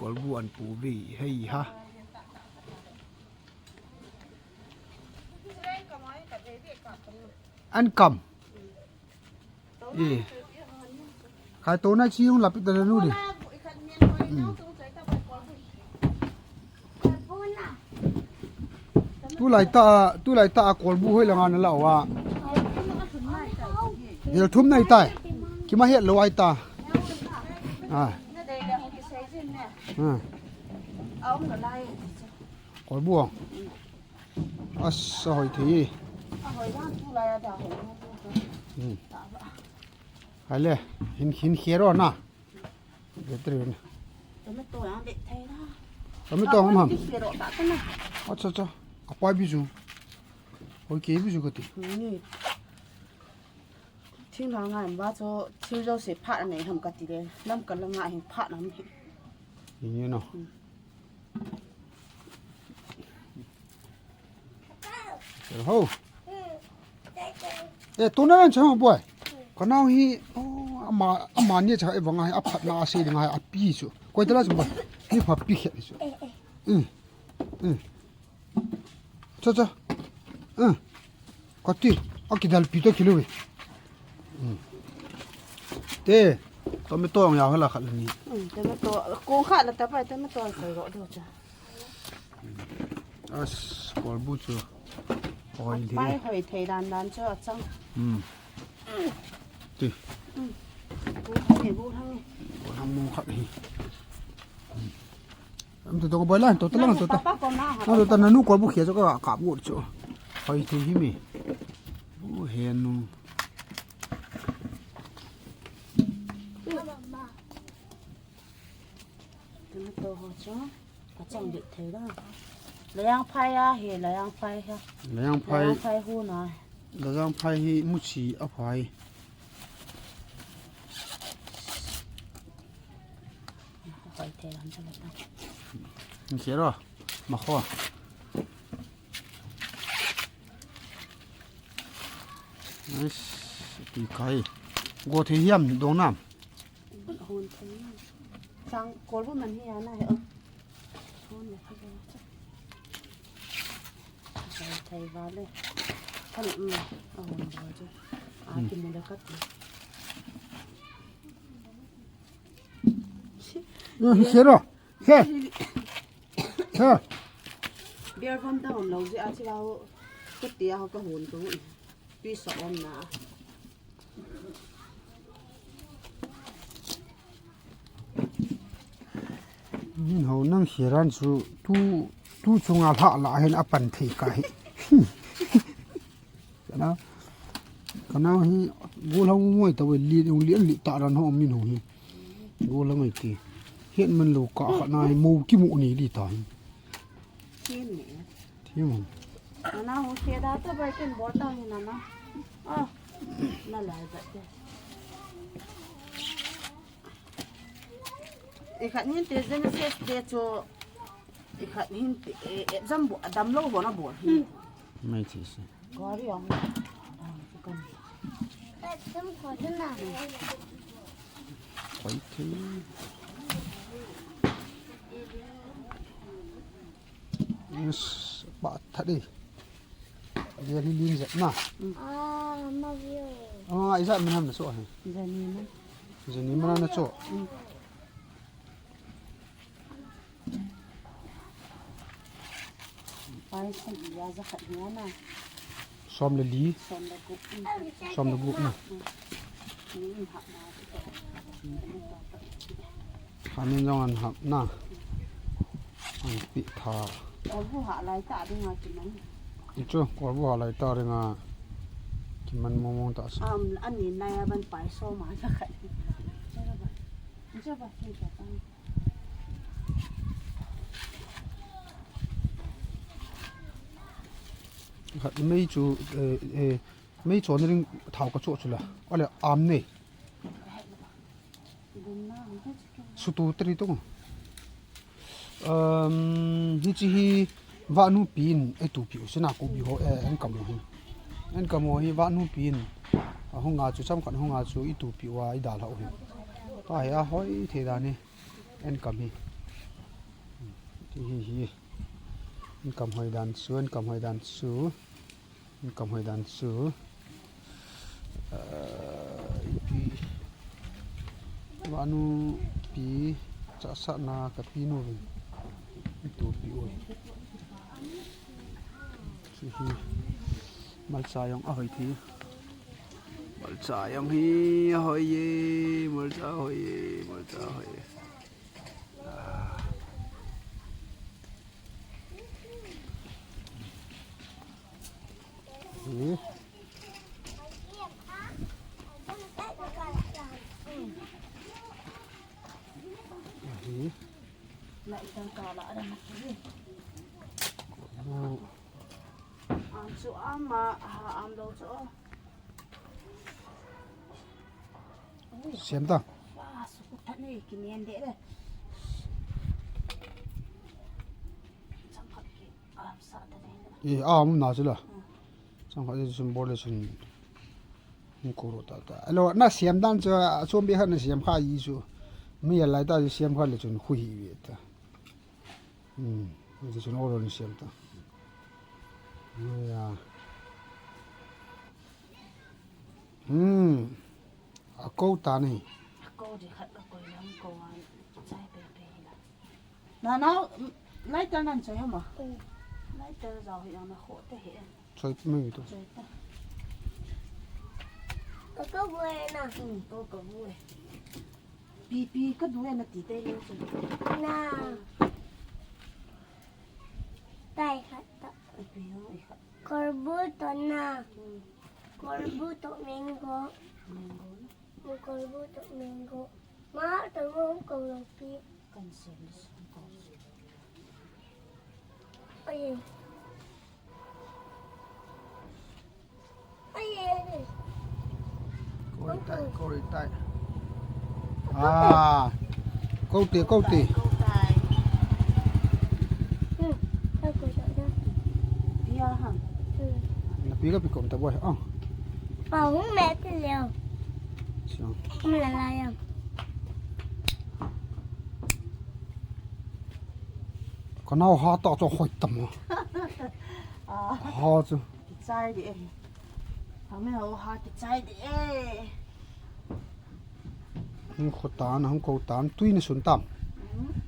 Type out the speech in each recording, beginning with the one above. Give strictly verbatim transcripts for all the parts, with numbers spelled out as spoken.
Kolbu an pu ve hei ha. An kam. Eh. Khai to na chi hung lapi ta na nu di. Hmm. Tulai ta, tulai ta a kolbu hoi langa na la wa. Hel thum nai tai. Kima het lo ai ta. Ah. Ah. Kolbu. Asa hoi thei. Hmm. Hai le, hin, hin khe ro na. Veteran. Tomato ang de thei na. Tomato ang ham. Ti khe ro ta ta na. Acha, acha. Apai bi chu. Hoi ke bi chu kati. Ni. Thing la ngai ba chu, thing jo se phat nei ham kati le. Lam ka la ngai hin phat nam hi. Ni no. Hmm. Ho. Eh, tuna nan chama boy. Kanao hi, oh, ama, ama ni cha e vanga hi aphat na ase dinga hi api chu. Koi tala chu boy. Ni pha pi khe chu. Eh. Eh. Cha cha. Eh. Kati, akidal pi to kilo ve. Hmm. Te, tomato ang ya hala khat ni. Hmm, tomato, kong khat la ta pai, tomato ang koi ro do cha. As, kolbu chu. Hoi le. Pai hoi thei dan dan chu achang. Hmm. Ti. Hmm. Bu thang ni, bu thang ni. Bu thang mu khat hi. Hmm. Am to to ko boy la, to to lang to to. Papa ko na ha. Na to to na nu kolbu khia chu ka kap ngot chu. Hoi thei hi mi. Bu he nu. Tomato ho chu. Ka chang dik thei la. Layang phai a hi, layang phai hi. Layang phai. Layang phai hu na. Layang phai hi muchi a phai. Phai thei lam cha la ta. Ni se ro. Ma kho. Nice. Ti kai. Go thei hiam dong nam. Hon thei. Sang kolbu man hi ana he. Hon le hi. Thei vale. Kan, um, a hon bo chu. A ki mu le kat. Ni se ro. He. He. Beer vom ta hom lo je a chi lau. Kati a ka hon ko. Pi sa om na. Min ho nang hiran chu tu, tu chunga hla la hin apan thei ka hi. Kana, kana hi gollhang ngoi ta ve li, li, li ta ran ho min ho hi. Gollhang ai ti. Hian man lo ka kha na hi mo ki mo ni li ta hi. Thiam ni. Thiam. Ana ho ke da ta bai ken bol ta hi na na. Ah. Na lai ba te. I khat hin te Genesis te chu. I khat hin te, e, e, jam bo, dam lo ho na bol hi. Mai thi se. Gari ang. Dam ko na. Koi thi. Yes, ba tha di. Dia li lin zat na. Ah, ma view. Ah, ijat min ham na chu hi. Jani man. Jani man na chu. Mm. Pai san iya za khat ni na. Som le li. Som le gup. Mm. Som le gup na. Mm. Ni in hap na. Khanin jong an hap na. An pi tha. Kolbu ha lai ta dinga kiman. Chu, kolbu ha lai ta dinga kiman mong mong ta sa. Am, ani nai a ban pai so ma ta khat. Jaba, jaba, jaba. Khat mei chu, eh, eh, mei chu ni ring thau ka chu chu la. Ale am nei. Sutu teri tu. Um, hichi hi vanu pin e tu piu sina ko bi ho, eh, en kamo hi. En kamo hi vanu pin. A hunga chu cham khat hunga chu i tu piu a i dal ho hi. Ta hi a hoi the da ni. En kam hi. Ti hi hi. Income hoi dan chu, income hoi dan chu. Income hoi dan chu. Ah, ipi. Vanu pi chahsahna ka pi nu vin. Itu pi oi. Chu hi. Malcha jong ahoi thei. Malcha jong hi ahoi e, malcha ahoi e, malcha ahoi e. Ah. Hi. Hi. Lai tang ka la ram. Bu. Am chu ama, ha, am lo chu. Siam ta. Wa, su ku tha nei ki nen de le. Chang khat ki, am sa ta nei le. E, am na chu la. Hmm. Chang khat chu bol le chun. Hung ko ro ta ta. Alo, na siam dan chu, a chom be khat na siam kha ji chu. Mi a lai ta chu siam kha le chun khu hi ve ta. Hmm, hichu chun oro ni siam ta. Ya. Hmm. A ko ta ni. A ko di khat ka koi lang ko an chai pe pe la. Na na, lighter nan choi hama. Lighter jao hi ang na kho te he. Choi mai to. Choi ta. Ka ko bu e na. Hmm, ko ka bu e. Pi, pi, ka du e na ti te le chu. Na. Tai khat ta. Ai, pi ho, ai khat. Korbu to na. Hmm. Korbu to mango. Mango na. Korbu to mango. Ma to ngo ko lo pi. Kan sen, kan sen. Ai. Kori tai, kori tai. Ah, kau te, kau te. Na pi ka pi kom ta boy. Oh. Pa hung me te leo. Siang. Hung la la yang. Ka nao ha ta chu hoi tam. Ah. Ha chu. Kichai di e. Hame ho ha kichai di e. Hung kho tan, hung ko tan, tui na sun tam. Mm.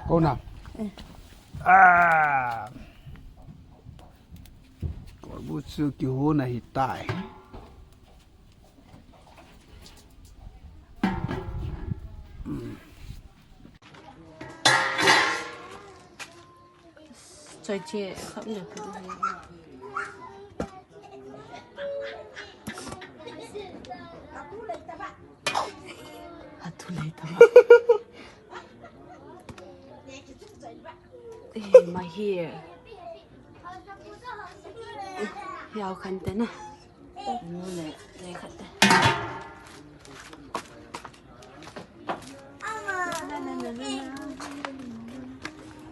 Kona. Ah. Korbu chu kihona hitai. Choi che, khap le. Atu lei ta. Eh, my hair. Yau khan te na. Nu le, le khat te.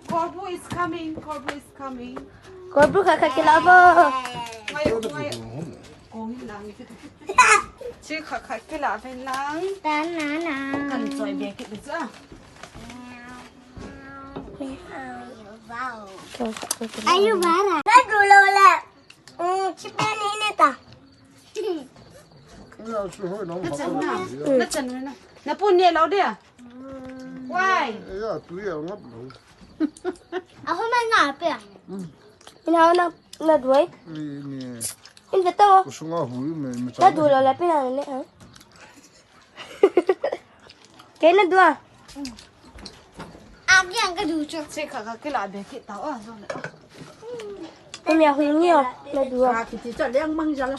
Korbu is coming, Korbu is coming. Korbu kha kha kila bo. Ngai, ngai. Ko hin lang. Chi kha kha kila ven lang. Ta na na. Kan choi be ki be cha. Wow. Ayu bara. Na du lo le. Mm, chipen ni ne ta. Ina su hoi nong. Na chan na. Na chan na. Na pun ne lo dia. Why? Ya, tu ya ngap lo. Aho man na pe. Ina na, na duai. Ni, ni. In ta to. Ku sunga hui me, me. Na du lo la pe na ne, ha? Kei na dua. Agi ang ka du chu. Che kha kha kila be ki ta o, so le. Kum ya hui ni o, na dua. Ka ki ti cha leng mang ja la.